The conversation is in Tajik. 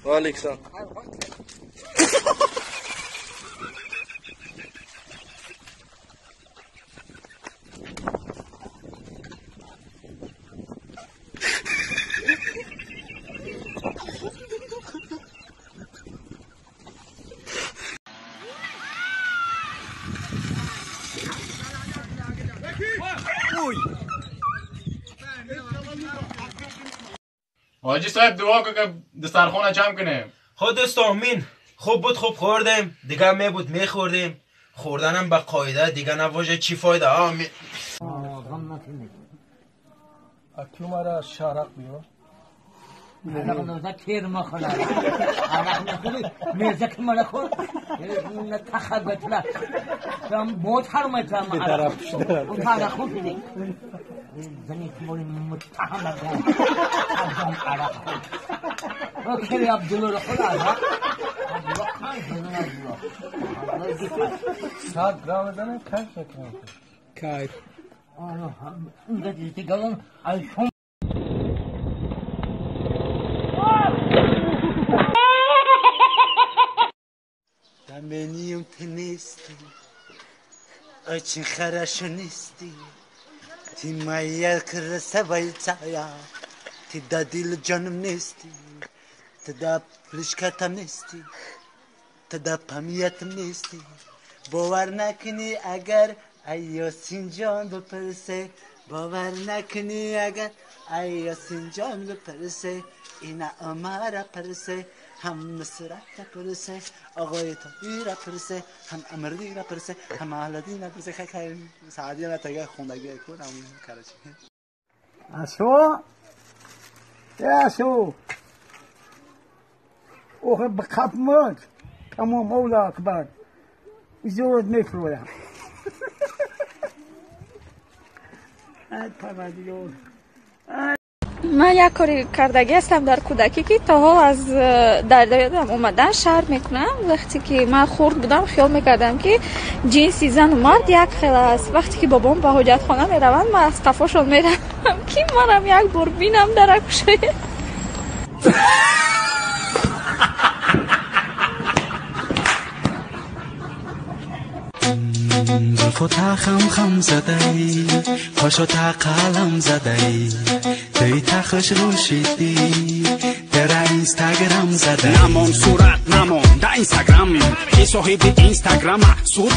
Валейкум. حاجی صاحب دعا کن که دسترخوان جمع کنیم. خود دوستان خوب بود، خوب خوردیم دیگه، می بود میخوردیم، خوردنم به قاعده دیگه نواژه چی فایده. آمین. اکیو شرق بیا. Meniyum tenisti, очень хорошо нести. Ты моя красавица, ты да дил ҷоном нести, ты да плишкатам нести, ты да памятам нести. Бовар накунӣ агар ай Ёсин ҷон бипурсе, бовар накунӣ агар ай Ёсин ҷон бипурсе, ина Умара пурсе, ҳам Нусрата пурсе, оғои Тоҳира пурсе, ҳам Амрдира пурсе, ҳам Аҳладина пурсе. Хай Саъдина тага хондагӣ кунам короче. Асо? Асо. Охе бқапмат. Тамом Мавла Акбар. زود میفرویم. ای پروردگار. Ман як кори кардагӣ ҳастам дар кӯдакӣ, ки то ҳол аз дар ёдам омадан шарм мекунам. Вақте ки ман хурд будам, хиёл мекардам, ки ҷинси зану мард як хел аст. Вақте ки бобом ба ҳоҷатхона мераванд, ман аз қафошон меравам, ки манам як бор бинам даракушояд. Зулфу та хам хам задай, пошу та қалам задай, туи та хушрӯ шидӣ, дара Инстаграм задай. Намон сурат намон да Инстаграм, ки соҳиби Инстаграма суд.